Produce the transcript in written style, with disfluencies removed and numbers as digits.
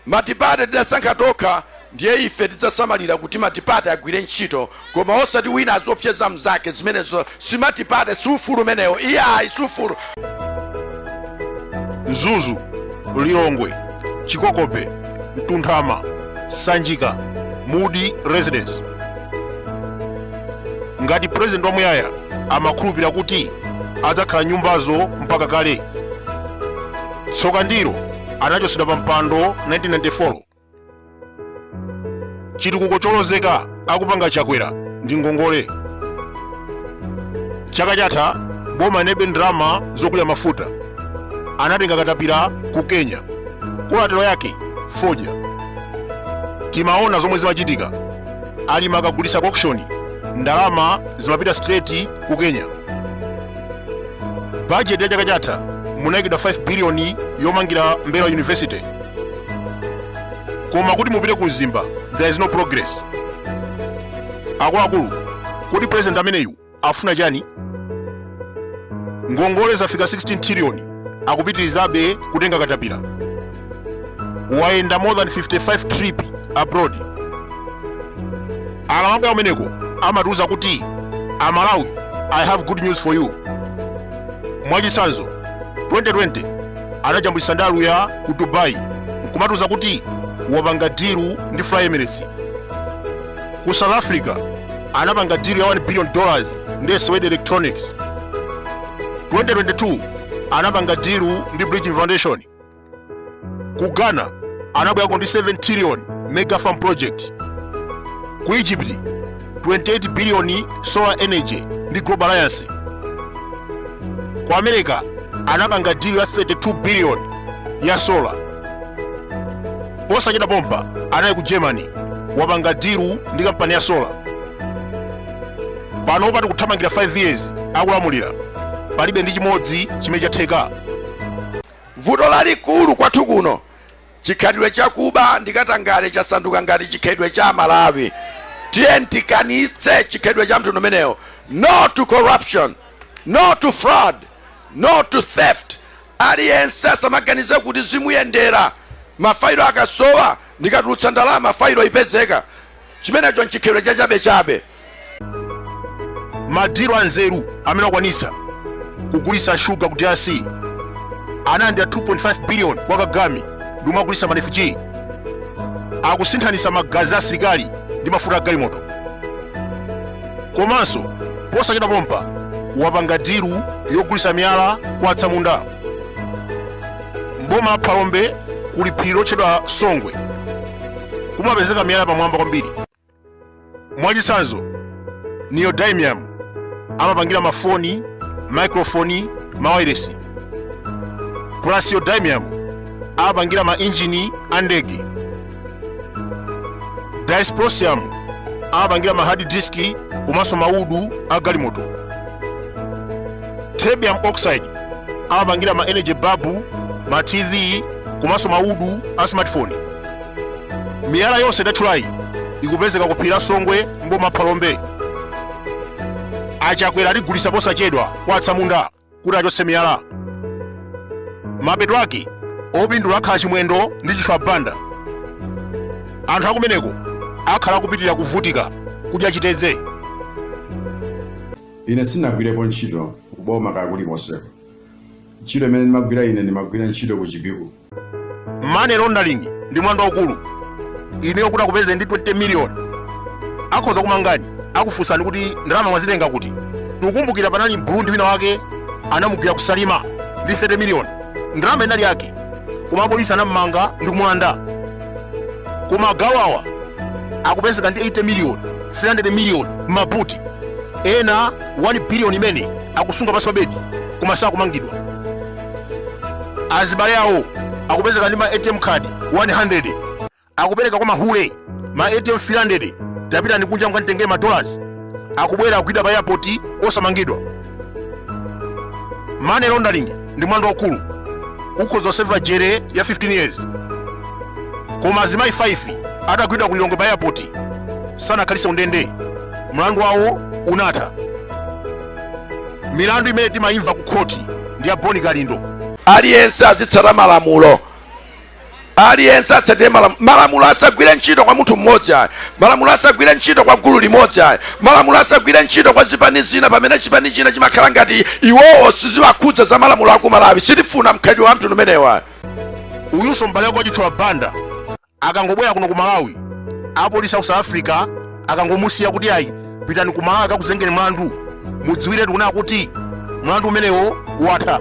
Matipate tidasankha tokha, ndiye ife tidzasamalira kuti matipate agwire ntchito, koma osati wina aziopseza mnzake. Zimenezo simatipate, siufulu umenewo, iyayi, siufulu. Mzuzu, Lilongwe, Chikokobe, Mtunthama, Sanjika, Mudi Residence. Ngati president wamuyaya amakhulupirira kuti adzakhala nyumbazo mpaka kale, tsoka ndilo anachotsedwa pa mpando 1994. Chitukuko cholozeka akupanga Chakwera ndi ngongole. Chaka chatha boma inalibe ndalama zogulira mafuta, anatenga katapira ku Kenya, collateral yake fodya. Timaona zomwe zimachitika, alimi akagulitsa ku auction, ndalama zimapita straight ku Kenya. Bajeti ya chaka chatha munayikidwa 5 biliyoni yomangira Mbelwa University, koma kuti mupite ku Mzimba there is no progress. Akuluakulu, kodi president ameneyu afuna chani? Ngongole zafika 16 trillion, akupitirizabe kutenga katapira. Wayenda more than 55 trip abroad. Akamabwera kumeneko amatiuza kuti, "Amalawi, I have good news for you." Mwachitsanzo, 2020 anajambulitsa ndi Aluya ku Dubai nkumatiuza kuti wapanga deal ndi Fly Emirates. Ku South Africa anapanga deal ya $1 billion ndi Swed Electronics. 2022 anapanga deal ndi Bridging Foundation. Ku Ghana anabwerako ndi 7 trillion mega farm project. Ku Egypt 28 billion solar energy ndi Global Alliance. Ku America anapanga deal ya 32 billion ya solar. Posachedwa pompa anali ku Germany, wapanga deal ndi kampani ya solar. Panopa tikuthamangira 5 years akulamulira, palibe ndi chimodzi chimene chatheka. Vuto lalikulu kwathu kuno, chikhalidwe chakuba ndi katangale chasanduka ngati chikhalidwe cha Malawi. Tiye tikanitse chikhalidwe cha mtundu umenewo. No to corruption, no to fraud, no to theft. Aliyense asamaganize kuti zimuyendera, mafailo akasowa, ndikatulutsa ndalama failo ipezeka. Chimenecho nchikhalidwe chachabechabe. Ma deal anzeru amene akwanitsa kugulitsa shuga ku DRC, analandira 2.5 billion kwa Kagame ndi kumagulitsa ma refugee. Akusinthanitsa magazi a asilikali ndi mafuta a galimoto. Komanso posachedwa pompa wapanga deal yogulitsa miyala kwa atsamunda. Mboma Phalombe kuli phiri lotchedwa Songwe, kumapezeka miyala pamwamba kwambiri. Mwachitsanzo, neodymium amapangira mafoni, microphone, mawayilesi. Praseodymium amapangira ma injini a ndege. Dysprosium amapangira ma hard disk komanso maudu a galimoto. Terbium oxide amapangira ma energy bulb, ma TV komanso maudu a smartphone. Miyala yonse ndatchulayi ikupezeka ku phiri la Songwe, mboma Phalombe. Achakwera aligulitsa posachedwa kwa atsamunda kuti achotse miyala. Mapeto ake opindula akhala Chimwendo ndi Chishwa Banda. Anthu akumeneko akhala akupitirira kuvutika kudya chitedze. Ine sinagwirepo ntchito kuboma kaya kulikonseko. Ntchito imene ndimagwira ine, ndimagwira ntchito ku Chipiku. Money laundering ndi mlandu waukulu. Ineyo kuti akupeze ndi 20 million, akhoza kumangani, akufunsani kuti ndalama mwazitenga kuti. Tikukumbukira panali Mburundi wina wake anamugwira kuSalima ndi 30 million. Ndalama inali yake, koma apolisi anammanga ndi kumulanda. Koma agalu awa akupezeka ndi 80 million, 300 million m'mabuti, ena 1 billion imene akusunga pansi pa bedi, koma sakumangidwa. Azibale awo akupezeka ndi ma ATM card 100, akupereka kwa mahule ma ATM 300, "Tapita ndi kunja mukanditengere ma dollars." Akubwera, akugwidwa pa airport, osamangidwa. Money laundering ndi mlandu waukulu, ukhoza kuseva jere ya 15 years. Koma azimayi 5 atagwidwa ku Lilongwe pa airport sanakhalise undende, mlandu wawo unatha. Milandu imene timayimva ku khoti ndi ya Boni Kalindo. Aliyense azitsata malamulo. Aliyense atsatire malamulo asagwire ntchito kwa munthu mmodzi ayi, malamulo asagwire ntchito kwa gulu limodzi ayi, malamulo asagwire ntchito kwa zipani zina, pamene chipani china chimakhala ngati iwowo siziwakhudza za malamulo aku Malawi. Sitifuna mkhalidwe wa mtundu umenewo ayi. Uyunso m'bale wake wa Chithyola Banda akangobwera kuno ku Malawi, apolisi aku South Africa akangomusiya kuti ayi, pitani ku Malawi akakuzengeni mlandu, mudziwiretu kunena kuti mlandu umenewo watha.